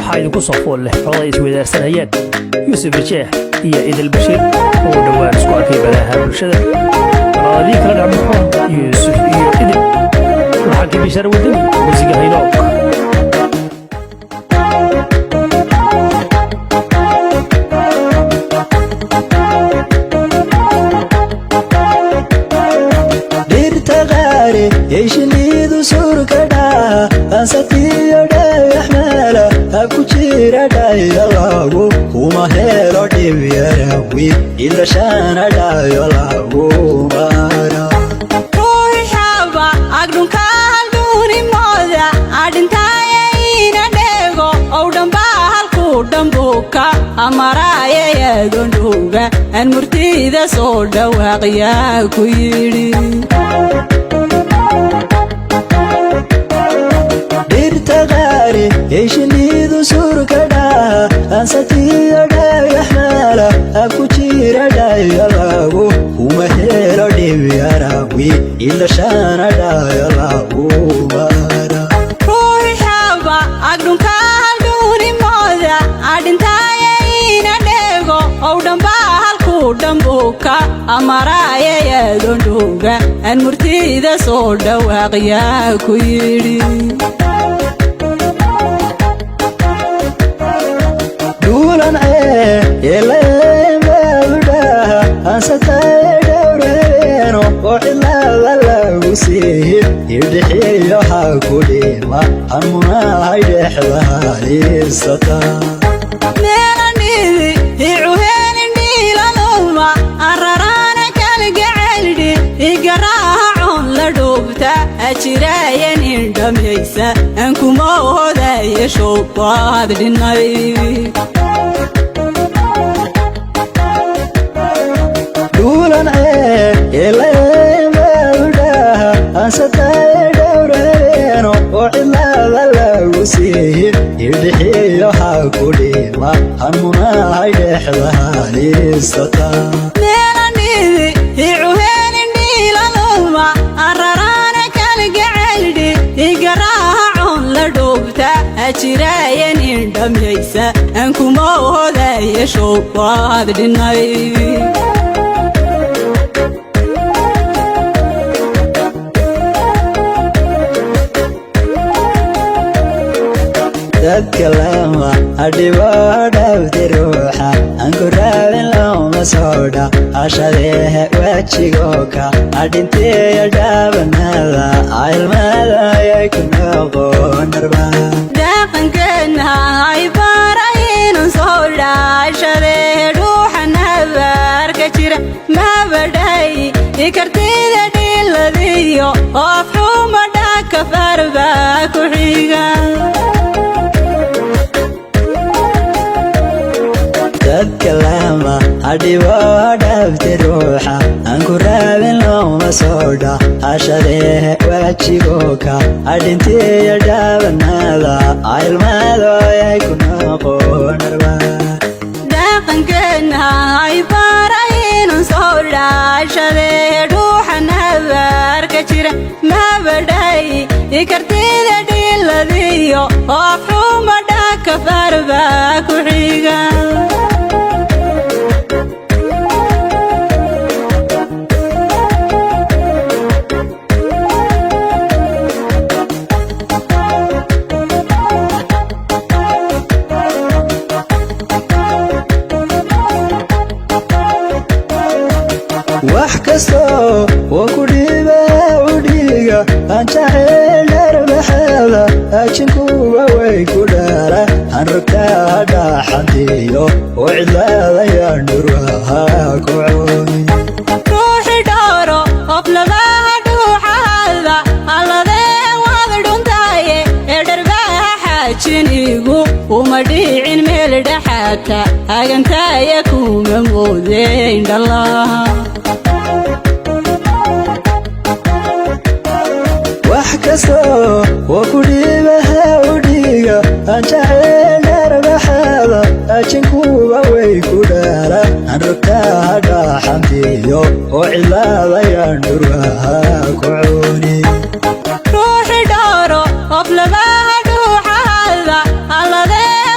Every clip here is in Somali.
Waxaa idinku soo fool leh cod ay isweydaarsanayeen Yuusuf Najeex iyo Idil Bashiir oo dhowaan isku arkay baraha bulshada. Bal kala dhexbaxo Yuusuf iyo Idil. Laxankii Bishaar Wadani, muusiga Hayloog. Dhirta qaari ee shinnidu surka dhaha, ansatiyo dhagax meela ha ku jira dhayo lagu kuma helo dhib yarawi ildhashaana dhayo lagu mara. Ruuxaba agdhunka halduunimooda adhintaayayna dheego ow dhambaa halkuu dhambuka amaraayayadondhuga aan murtida soo dhawaaqyaa ku yidhi. Dhirta qaari ee shinnidu surka dhaha, ansatiyo dhagax meela ha ku jira dhayo lagu kuma helo dhib yarawi ildhashaana dhayo lagu mara. Ruuxaba agdhunka halduunimooda adhintaayayna dheego ow dhambaa halkuu dhambuka amaraayayadondhuga aan murtida soo dhawaaqyaa ku yidhi. Duulan eelembaabudhaha ansataye dhowreeno oo cidlaada lagu siihi idhixiyo ha ku dhima hamunahay dhexda haliisata. Meelanidi icuheenindhiilaluma araraana kalgacaydhi igaraaha con la dhuubta ajiraayan indhamaysa aan kuma hodaya showbaad dhinay. Duulan eelembaabudhaha ansataye dhowreeno oo cidlaada lagu siihi idhixiyo ha ku dhima hamunahay dhexda haliisata. Meelanidi icuheenindhiilaluma araraana kalgacaydhi igaraaha con la dhuubta ajiraayan indhamaysa aan kuma hodaya showbaad dhinay. Dadka lama adhibo dhabti ruuxa aan ku raabin looma soodha ashadehe wejigoka adhintiyo dhaabanada ilmadayay ku noqon darba. Dhaqankeenna ay baraynan soo dhaashadee dhuuxa nabaarka jira mabadhay ikartida dhiladiyo afxuma dhaka farba ku xiga. Dadka lama adhibo dhabti ruuxa aan ku raabin looma soodha ashadehe wejigoka adhintiyo dhaabanada ilmadooyay ku noqon darba. Dhaqankeenna ay baraynan soo dhaashadee dhuuxa nabaarka jira mabadhay ikartida dhiladiyo afxuma dhaka farba ku xiga. Wax kastoo oo ku dhiba u dhiiga aan jacayl dharbaxeeda ajinkuba way ku dhala aan rogtaa dhaxantiyo oo cidlaadayaan dhurwaha ku cuni. Ruuxi dhooro ofladaha dhuuxahada alladee waad dhuntaaye ee dharbaha xaajinigu uma dhiicin meel dhexaata hagantaaya kuma moodeyn dhallaha. Wax kastoo oo ku dhibaha u dhiiga aan jacayl dharbaxeeda ajinkuba way ku dhala aan rogtaa dhaxantiyo oo cidlaadayaan dhurwaha ku cuni. Ruuxi dhooro ofladaha dhuuxahada alladee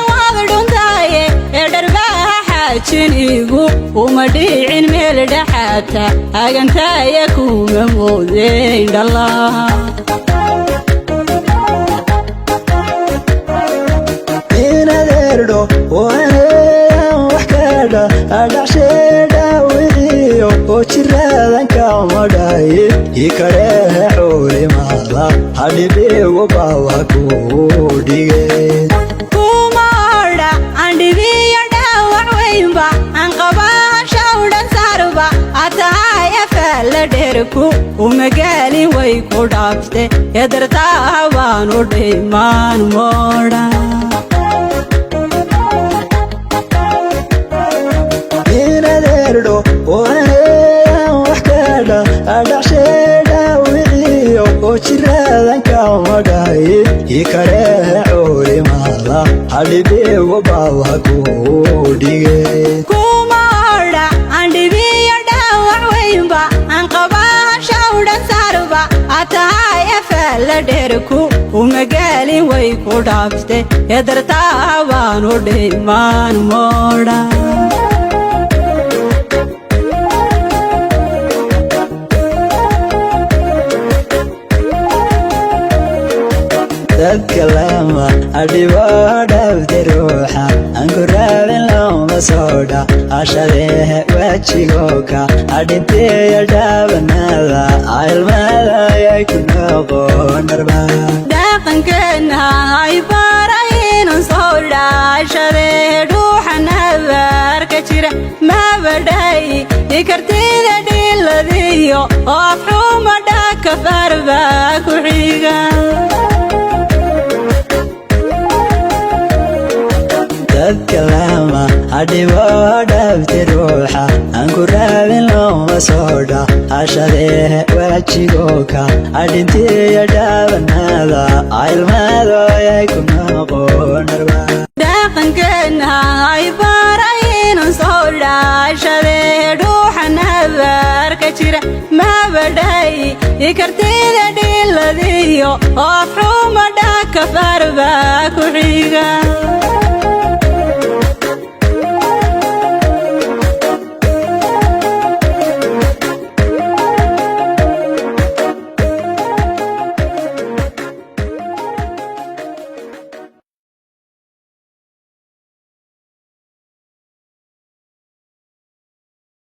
Uma dhicin meel dhexaata agantaya kuma moodeyn dhalla. Inadeerdho oo aneeyan wax kadha adhacsheedha wixiyo oo jiraadan kamadhaye ikarehe culimaada hadhibigu bawa kuu dhige. Kuma odha andhibiyo dhaawac weynba aan qabaasha udhan saarba atahay afaalla dheerku umagaalin way ku dhaafte edartaa baanu dhimaan moodha. Inadeerdho oo aneeyan wax kadha adhacsheedha wixiyo oo jiraadan kamadhaye ikarehe culimaada hadhibigu bawa kuu dhige. Kuma odha andhibiyo dhaawac weynba aan qabaasha udhan saarba atahay afaalla dheerku umagaalin way ku dhaafte edartaa baanu dhimaan moodha. Dadka lama adhibo dhabte ruuxa aan ku raabin looma soodha ashadehe wejigooka adhinteeya dhaabanada ilmada ayay ku noqon dharba. Dhaqankeenna ay baraynan soo dhaashadee dhuuxa nabaarka jira mabadhay ikartida dhiladiyo oo afxuma dhaka farba ku xiga. Dadka lama adhibo dhabte ruuxa aan ku raabin looma soodha ashadehe wejigooka adhinteeya dhaabanada ilmada ayay ku noqon dharba. Dhaqankeenna ay baraynan soo dhaashadee dhuuxa nabaarka jira mabadhay ikartida dhiladiyo oo afxuma dhaka farba ku xiga.